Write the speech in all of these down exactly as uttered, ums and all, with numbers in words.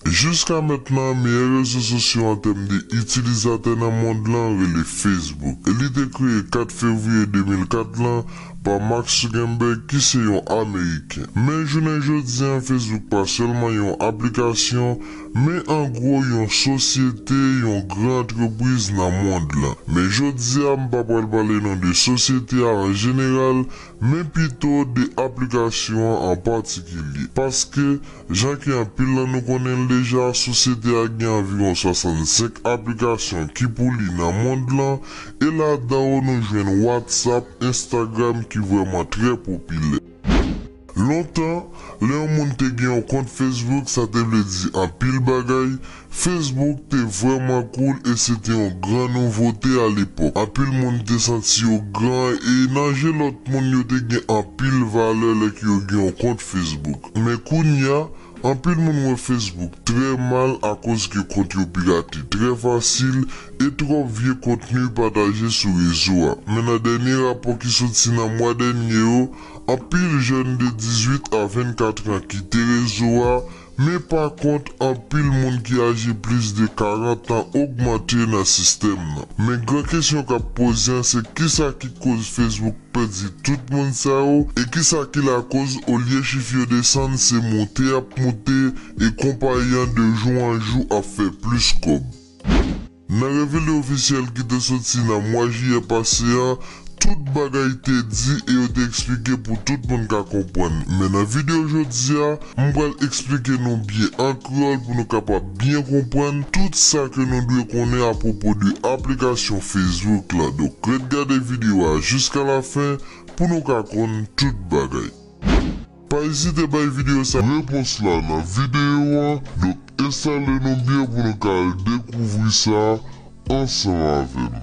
Jiska mentnan, meyè rezo sosyo an tèm de itilizatè nan mond lan rele Facebook, e li te kreye kat fevriye de mil kat lan pa Mark Zuckerberg, ki se yon Ameriken. Men jounen jodi an, Facebook pa sèlman yon aplikasyon, men an gwo yon sosyete, yon gran antrepriz nan mond lan. Men jodi a, m pa pral pale non de sosyete a an jeneral, men pito de aplikasyon an an patikilye. Paske, jan ke anpil nan nou konnen l deja, sosyete a gen anviwon swasannsenk aplikasyon ki pou li nan mond lan, e ladan yo nou jwenn WhatsApp, Instagram ki vrèman trè popilè. Lontan, lè yon moun te gen yon kont Facebook, sa te vle di anpil bagay. Facebook te vrèman cool e se te yon gran nouvote alepòk. Anpil moun te santi yo gran e nan je lòt moun yo te gen anpil valè lè ke yo gen yon kont Facebook. Men kounye a, anpil moun wè Facebook trè mal akoz ke kont yo pirate trè fasil e twòp vye kontni pataje sou rezo a. Men nan dènye rapò ki soti nan mwa dènye yo, anpil jèn de dizuit a vennkat an kite rezo a, men pa kont, anpil moun ki aje plis de karant an ogmante nan sistèm nan. Men gran kesyon k ap poze an, se kisa ki koz Facebook pèdi tout moun sa yo, e kisa ki lakoz, olye chif yo desann, se moute y ap moute, e konpayi an de jou an jou ap fè plis kòb. Nan revele ofisyèl ki te soti nan mwa jiyè pase a, tout bagay te di e yo te eksplike pou tout moun ka konprann. Men nan videyo jodi a, m pral eksplike nou byen an kreyòl pou nou kapab byen konprann tout sa ke nou dwe konnen apwopo de aplikasyon Facebook la. Donk, ret gade videyo a jiska lafen pou nou ka konn tout bagay. Pa ezite bay videyo sa repons la nan videyo an. Donk, enstale nou byen pou nou ka al dekouvri sa ansanm avè m.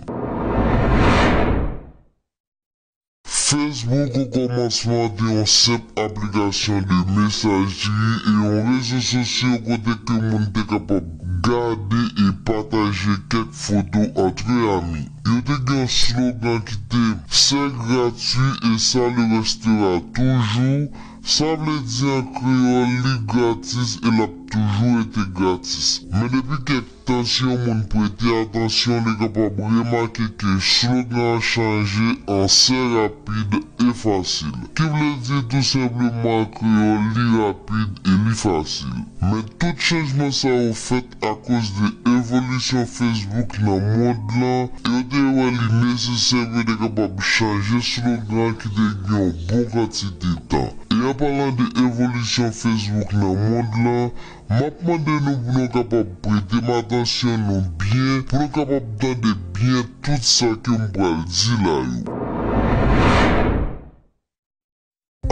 Facebook o kòmansman te yon senp aplikasyon de mesajri e yon rezo sosyo kote ke moun te kapab gade e pataje kèk foto antre ami. Yo te gen yon slogan ki te: "C'est gratuit et ça le restera toujours." Sa vle di an kreyòl, li gratis e l ap toujou rete gratis. Men depi kèk tan, si yon moun prete atansyon, li kapab remake ke slogan an chanje an "c'est rapide et facile", ki vle di tou senpleman an kreyòl, li rapid e li fasil. Men tout chanjman sa yo fèt akoz de evolisyon Facebook nan mond lan, e yo te wè li nesesè pou yo te kapab chanje slogan ki te gen yon bon kantite tan. E an palan de evolisyon Facebook nan mond lan, m ap mande nou pou nou kapab prete m atansyon nou byen, pou nou kapab tande byen tout sa ke m pral di la yo.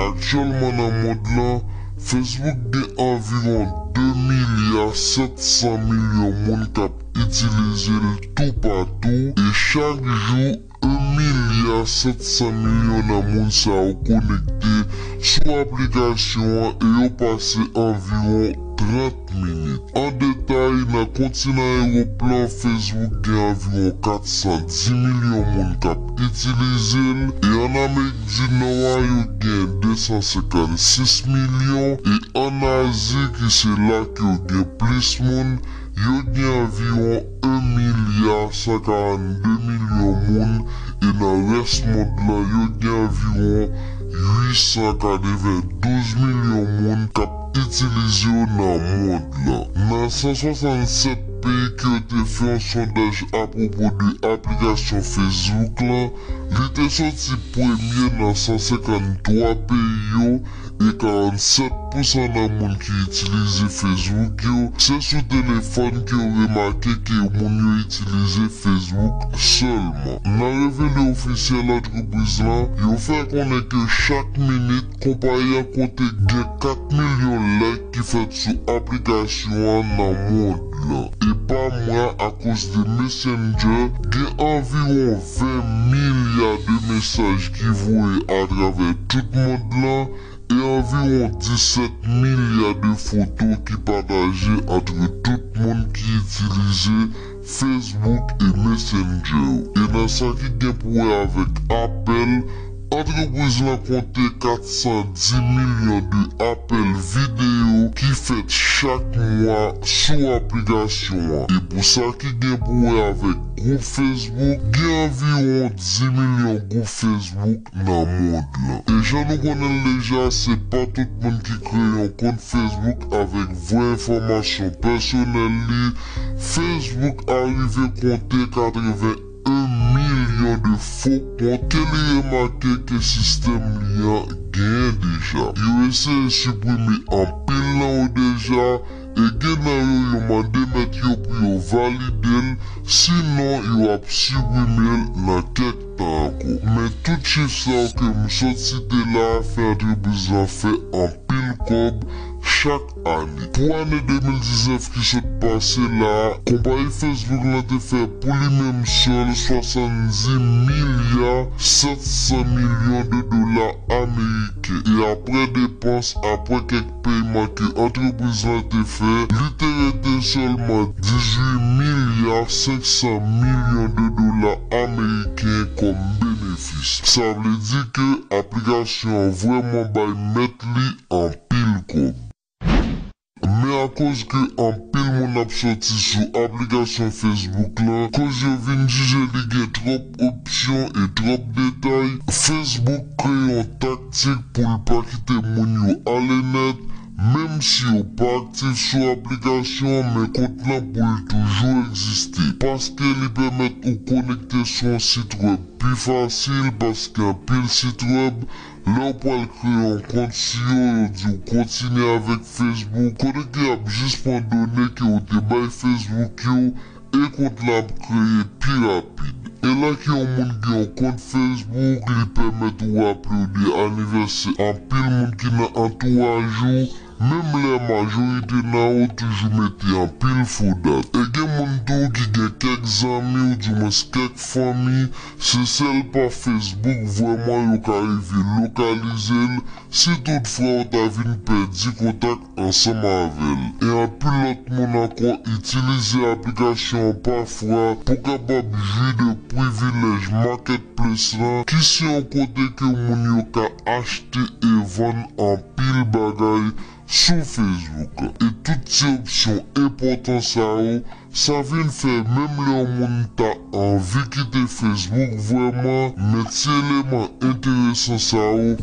Aktyèlman nan mond lan, Facebook gen anviwon de milya sèt san milyon moun k ap itilize l toupatou, e chak jou, en milya sèt san milyon nan moun sa yo konekte sou aplikasyon an e yo pase anviwon trant minit. An detay, nan kontinan Ewòp lan, Facebook gen anviwon kat san di milyon moun k ap itilize l, e ann Amerik di Nò a, yo gen de san senkannsis milyon, e ann Azi, ki se la ke yo gen plis moun, yo gen anviwon en milya san karannde milyon moun, e nan rès mond lan, yo gen anviwon uit san katrevendouz milyon moun k ap itilize yo nan mond lan. Nan san swasannsèt peyi ke yo te fè yon sondaj apwopo de aplikasyon Facebook lan, li te soti premye nan san senkanntwa peyi yo, e karannsèt pousan nan moun ki itilize Facebook yo, se sou telefòn ke yo remake ke moun yo itilize Facebook sèlman. Nan revele ofisyèl antrepriz lan, yo fè konnen ke chak minit, konpayi an konte gen kat milyon like ki fèt sou aplikasyon an nan mond lan. E pa mwa, akoz de Messenger, gen anviwon ven milya de mesaj ki voye atravè tout mond lan, e anviwon disèt milya de foto ki pataje ant tout moun ki itilize Facebook e Messenger yo. E nan sa ki gen pou wè avèk apèl, Antrepriz lan konte kat san di milyon de apèl videyo ki fèt chak mwa sou aplikasyon an. E pou sa ki gen pou wè avèk gwoup Facebook, gen anviwon di milyon gwoup Facebook nan mond lan. E jan nou konnen l deja, se pa tout moun ki kreye yon kont Facebook avèk vrè enfòmasyon pèsonèl li. Facebook arive konte katreven en milyon de fo kont ke li remake ke sistèm li an genyen deja. Yo eseye siprime anpil nan yo deja, e gen nan yo, yo mande mèt yo pou yo valide l, sinon yo ap siprime l nan kèk tan ankò. Men tout chif sa yo ke m sot site la a fè antrepriz lan fè anpil kòb chak ane. Pou ane de mil diznèf ki sot pase la a, konpayi Facebook lan te fè pou li menm sèl swasanndis milya sèt san milyon de dola ameriken. E apre depans, apre kèk peyman ke antrepriz lan te fè, li te rete sèlman dizuit milya senk san milyon de dola ameriken kòm benefis. Sa vle di ke aplikasyon an vrèman bay mèt li anpil kòb. Men akoz ke anpil moun ap sòti sou aplikasyon Facebook lan, koz yo vin jije li gen twòp opsyon e twòp detay, Facebook kreye yon taktik pou l pa kite moun yo ale nèt, menm si yo pa aktif sou aplikasyon an, men kont lan pou l toujou egziste. Paske li pèmèt ou konekte sou yon sit wèb pi fasil, paske anpil sit wèb, lè w pral kreye yon kont sou yo, yo di w kontinye avèk Facebook, kote ke y ap jis pran done ke w te bay Facebook yo, e kont la ap kreye pi rapid. E lè ke yon moun gen yon kont Facebook, li pèmèt ou raple w de anivèsè anpil moun ki nan antouraj ou, menm lè majorite nan yo toujou mete anpil fo dat. E gen moun tou ki gen kèk zanmi oudimwens kèk fanmi, se sèl pa Facebook vrèman yo ka rive lokalize l, si toutfwa w ta vin pèdi kontak ansanm avè l. E anpil lòt moun ankò itilize aplikasyon an pafwa pou kapab jwi de privilèj marketplace lan, ki se yon kote ke moun yo ka achte e vann anpil bagay sou Facebook. E tout ti opsyon enpòtan sa yo, sa vin fè menm lè yon moun ta anvi kite Facebook vrèman, men ti eleman enteresan sa yo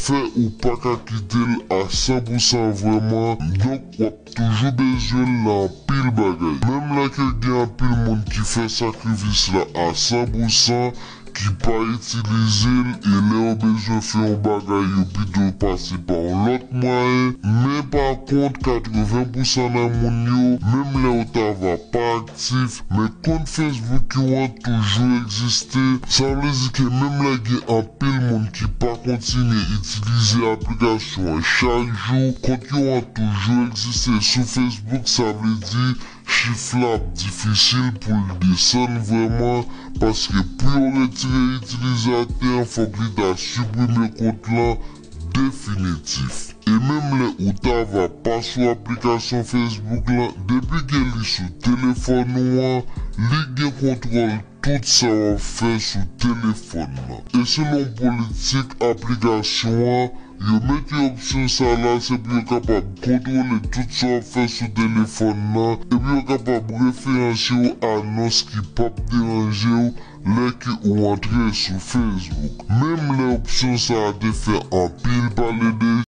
fè ou pa ka kite l a san pou san vrèman, donk w ap toujou bezwen l nan anpil bagay. Menm lè ke gen anpil moun ki fè sakrifis la a san pou san, ki pa itilize l, e lè yo bezwen fè yon bagay, yo pito pase pa yon lòt mwayen. Men pa kont, katreven pou san nan moun yo, menm lè yo ta va pa aktif, men kont Facebook yo an toujou egziste. Sa vle di ke menm lè gen anpil moun ki pa kontinye itilize aplikasyon an chak jou, kont yo an toujou egziste sou Facebook. Sa vle di chif la ap difisil pou l desann vrèman, paske pou yo retire itilizatè an, fòk li ta siprime kont lan definitif. E menm lè ou ta va pa sou aplikasyon Facebook lan, depi ke li sou telefòn ou an, li gen kontwòl tout sa w ap fè sou telefòn nan. E selon politik aplikasyon an, yo mete opsyon sa la, se pou yo kapab kontwole tout sa w ap fè sou telefòn nan, epi yo kapab referanse w a anons ki p ap deranje w lè ke ou antre sou Facebook. Menm lè opsyon sa a te fè anpil pale de